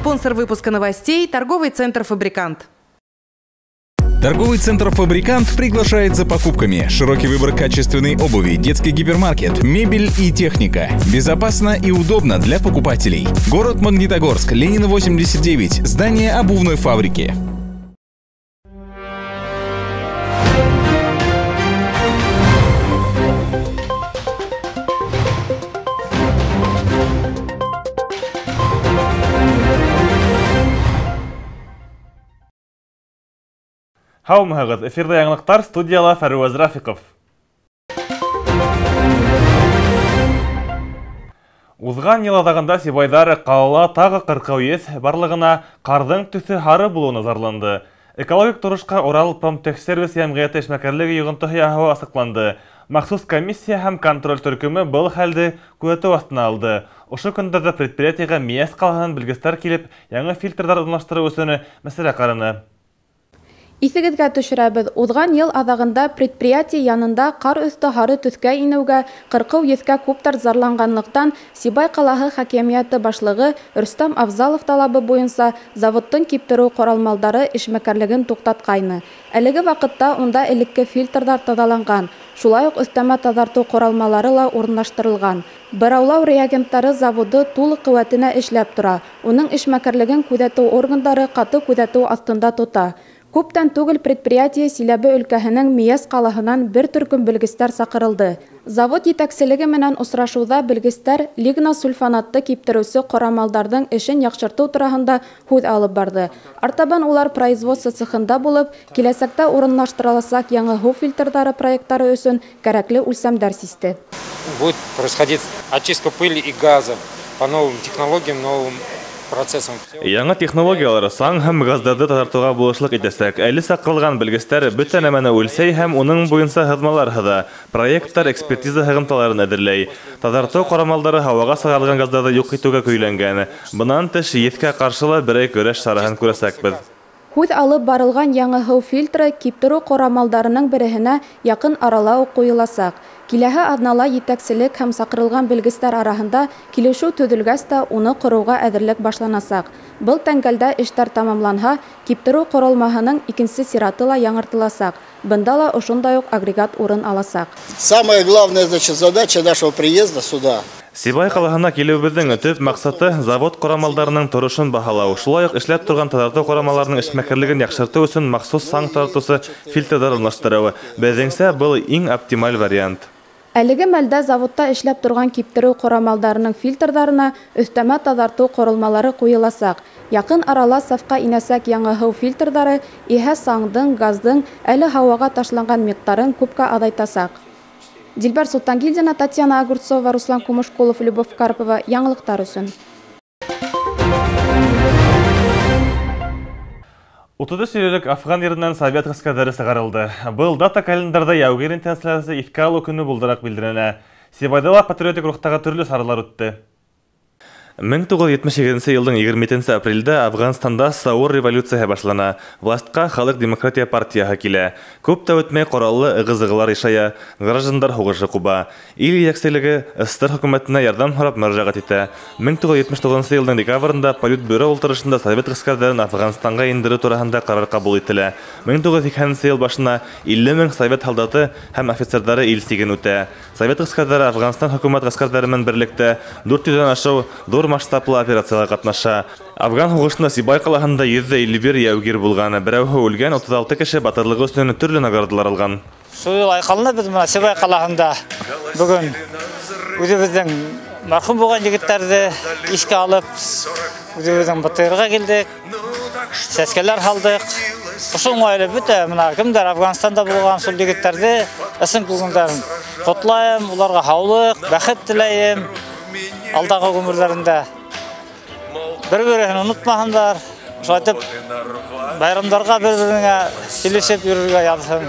Спонсор выпуска новостей – торговый центр «Фабрикант». Торговый центр «Фабрикант» приглашает за покупками. Широкий выбор качественной обуви, детский гипермаркет, мебель и техника. Безопасно и удобно для покупателей. Город Магнитогорск, Ленина 89, здание обувной фабрики. Һаумыһығыҙ! Эфирҙа яңылыҡтар, студияла Фәруаз Рафиҡов. Уҙған йыл аҙағында сибайҙар ҡалала тағы ҡырҡыу еҫ барлығына, ҡарҙың төҫө һары булыуына зарланды. Экологик торошҡа Урал промтехсервис йәмғиәте эшмәкәрлеге йоғонтоһо яһауы асыҡланды. Махсус комиссия һәм контроль төркөмө был хәлде күҙәтеү аҫтына алды. Ошо көндәрҙә предприятиеға Миәс ҡалаһынан белгестәр килеп, яңы фильтрҙар урынлаштырыу өсөн мәсьәлә ҡараны. Иҫегеҙгә төшөрәбеҙ, уҙған йыл аҙағында предприятие янында ҡар өҫтө һары төҫкә инеүгә, ҡырҡыу еҫкә күптәр зарланғанлыҡтан Сибай ҡалаһы хакимиәте башлығы Рөстәм Авзалов талабы буйынса заводтың киптереү ҡоралмалдары эшмәкәрлеген туҡтатҡайны. Әлеге ваҡытта унда элекке фильтрҙар таҙаланған, шулай уҡ өҫтәмә таҙартыу ҡоралмалары ла урынлаштырылған. Быраулау реагенттары заводы тулы ҡеүәтенә эшләп тора. Уның эшмәкәрлеген күҙәтеү органдары ҡаты күҙәтеү аҫтында тота. Күптән түгел предприятие Силәбе өлкәһенең Миәс ҡалаһынан бер төркөм белгестәр саҡырылды. Завод етәкселеге менән осрашыуҙа белгестәр лигносульфонатты киптереүсе ҡорамалдарҙың эшен яҡшыртыу тураһында һүҙ алып барҙы. Артабан улар производство цехында булып, киләсәктә урынлаштырыласаҡ яңы һыу фильтрҙары проекттары өсөн кәрәкле үлсәмдәр систе. Будет происходить очистка пыли и газа по новым технологиям, новым процессом. Яңы технологиялар саң һәм газдарҙы таҙартыуға булышлыҡ итәсәк. Әле саҡырылған белгестәр бөтә нәмәне үлсәй һәм уның буйынса һыҙмалар һыҙа. Проекттар экспертиза һығымталарын әҙерләй. Таҙартыу ҡорамалдары һауаға сығарылған газдарҙы юҡ итеүгә көйләнгән. Бынан тыш еҫкә ҡаршы ла берәй көрәш сараһын күрәсәкбеҙ. Һүҙ алып барылған яңы һыу фильтры киптереү ҡорамалдарының береһенә яҡын арала уҡ ҡуйыласаҡ. Киләһе аҙнала етәкселек һәм саҡырылған белгестәр араһында килешеү төҙөлгәс тә уны ҡороуға әҙерлек башланасаҡ. Был тәңгәлдә эштәр тамамланһа, киптереү ҡоролмаһының икенсе сираты ла яңыртыласаҡ. Бында ла ошондай уҡ агрегат урын аласаҡ. Самая главная, значит, задача нашего приезда сюда. Сибай ҡалаһына килеүебеҙҙең төп маҡсаты завод ҡорамалдарының торошон баһалау, шулай уҡ эшләп торған таҙартыу ҡорамаларының эшмәкәрлеген яҡшыртыу өсөн махсус саң таратыусы фильтрҙар урынлаштырыу. Беҙҙеңсә, был иң оптималь вариант. Әлеге мәлдә заводта эшләп торған киптереү ҡорамалдарының фильтрҙарына өҫтәмә таҙартыу ҡоролмалары ҡуйыласаҡ. Яҡын арала сафҡа инәсәк яңы һыу фильтрҙары иһә саңдың, газдың әле һауаға ташланған миҡтарын күпкә аҙайтасаҡ. Дилбәр Султангилдина, Татьяна Огурцова, Руслан Кумышкулов, Любовь Карпова. Яңылыҡтар өсөн. 33 йыл элек Афған еренән совет ғәскәрҙәре сығарылды. Был дата календарҙа яугир интернационалисы иҫкә алыу көнө булдыраҡ билдәләнә. Сибайҙа ла патриотик рухтағы төрлө саралар үтте. 1978 йылдың 27 апрелдә Афғанстанда Саур революцияһы башлана. Властҡа Халыҡ демократия партияһы килә. Күп тә үтмәй ҡораллы ығы-зығылар ишая, граждандар һуғышы ҡуба. Ил етәкселеге СССР хөкүмәтенә ярҙам һорап мөрәжәғәт итә. 1979 йылдың декабрендә Политбюро ултырышында совет ғәскәрҙәрен Афғанстанға индереү тураһында ҡарар ҡабул ителә. 1980 йыл башына 50 мең совет һалдаты һәм офицерҙары ил сиген үтә. Совет ғәскәрҙәре Афғанстан хөкүмәт ғәскәрҙәре менән берлектә 400-дән ашыу ҙур масштаблы операцияға ҡатнаша. Афған һуғышында Сибай ҡалаһында 151 яугир булған, берәүһе үлгән, 36 кеше батырлығы өсөн төрлө наградалар алған. Шул йыл айҡалына беҙ бына Сибай ҡалаһында бөгөн үҙебеҙҙең мәрхүм булған егеттәрҙе иҫкә алып, үҙебеҙҙең БТР-ға килдек, сәскәләр һалдыҡ. Ошо уңайлы бөтә бына кемдәр Афғанстанда булған шул егеттәрҙе ысын күңелдән ҡотлайым, уларға һаулыҡ, бәхет теләйем. Алдағы ғүмерҙәрендә бер-береһен онотмаһындар, шулай итеп байрамдарға бер-береңә килешеп йөрөргә яҙһын.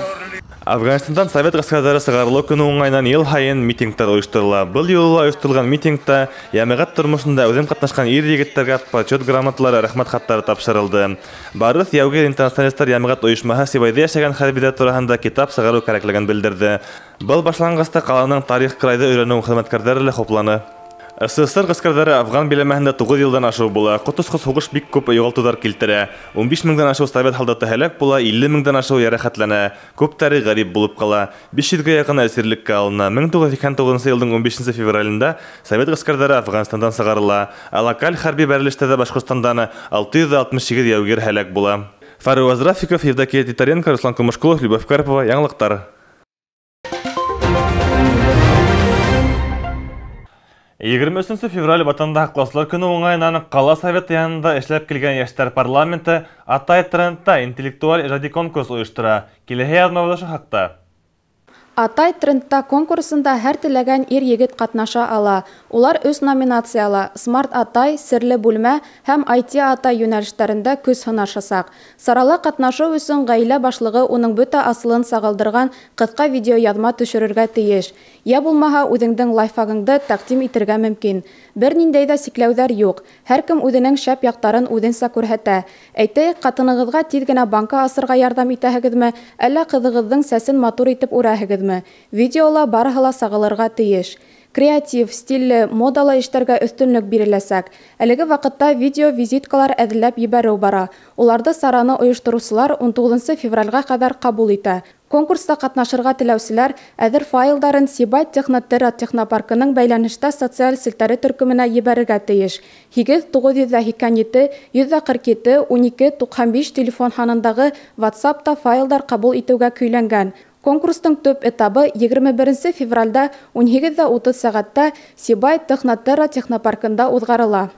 Афғанстандан совет ғәскәрҙәре сығарылыу көнө уңайынан йыл һайын митингтар ойошторола. Был юлы ла ойошторолған митингта йәмәғәт тормошонда үҙем ҡатнашҡан ир-егеттәргә почет грамоталары, рәхмәт хаттары тапшырылды. Барыҫ яугир интернационалистар йәмәғәт ойошмаһы Сибайҙа йәшәгән хәрбиҙәр тураһында китап сығарыу кәрәклеген белдерҙе. Был башланғыста ҡаланың тарих крайҙы өйрәнеү хеҙмәткәрҙәре лә хупланы. СССР ғәскәрҙәре Афған биләмәһендә 9 йылдан ашыу була. Ҡот осҡос һуғыш бик күп юғалтыуҙар килтерә. 15 меңдән ашыу совет һалдаты һәләк була, 50 меңдән ашыу йәрәхәтләнә. Күптәре ғәрип булып ҡала. 500-гә яҡын әсирлеккә алына. 1989 йылдың 15 февралендә совет ғәскәрҙәре Афғанстандан сығарыла. Ә локаль хәрби бәрелештәрҙә Башҡортостандан 668 яугир һәләк була. Фаруаз Рафиков, Евдокия Титаренко, Руслан Кумышкулов, Любовь Карпова. Яңылыҡтар. 23 февраль Ватанды һаҡлаусылар көнө уңайынан ҡала советы янында эшләп килгән йәштәр парламенты Атай трендта интеллектуаль ижади конкурс ойоштора. Киләһе яҙмабыҙ ошо хаҡта. Атай трендта конкурсында һәр теләгән ир-егет ҡатнаша ала. Улар 3 номинацияла: Смарт Атай, Серле бүлмә һәм IT Атай йүнәлештәрендә көс һынашасаҡ. Сарала ҡатнашыу өсөн ғаилә башлығы уның бөтә асылын сағылдырған ҡыҫҡа видеояҙма төшөрөргә тейеш. Йә булмаһа, үҙеңдең лайфхагыңды тәҡдим итергә мөмкин. Бер ниндәй ҙә сикләүҙәр юҡ. Һәр кем үҙенең шәп яҡтарын үҙенсә күрһәтә. Әйтәйек, ҡатынығыҙға тиҙ генә банка асырға ярҙам итәһегеҙме, әллә ҡыҙығыҙҙың сәсен матур итеп үрәһегеҙме? Видеола барыһы ла сағылырға тейеш. Креатив, стилле, модалы эштәргә өҫтөнлөк биреләсәк. Әлеге ваҡытта видео-визиткалар әҙерләп ебәреү бара. Уларҙы сараны ойоштороусылар 19 февралгә ҡәҙәр ҡабул итә. Конкурста ҡатнашырға теләүселәр әҙер файлдарын Сибай Технотерра технопаркының бәйләнештә социаль селтәре төркөмөнә ебәрергә тейеш. 8 987 147 12 95 телефон һанындағы WhatsApp-та файлдар ҡабул итеүгә көйләнгән. Конкурстың төп этабы 21 февралдә 18:30 сәғәттә Сибай Технотерра технопаркында уҙғарыла.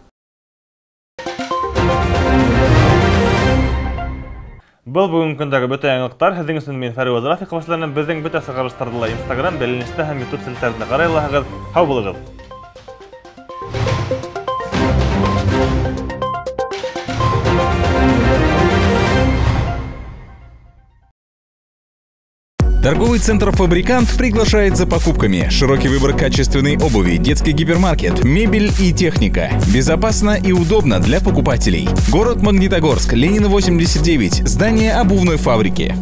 Был бөгөнгө көндәге бөтә яңылыҡтар. Һеҙҙең өсөн мин Фәруаз Рафиҡов эшләнем. Беҙҙең бөтә сығарылыштарҙы ла Instagram, бәйләнештә һәм YouTube селтәрендә ҡарай алаһығыҙ. Һау булығыҙ! Торговый центр «Фабрикант» приглашает за покупками. Широкий выбор качественной обуви, детский гипермаркет, мебель и техника. Безопасно и удобно для покупателей. Город Магнитогорск, Ленина 89, здание обувной фабрики.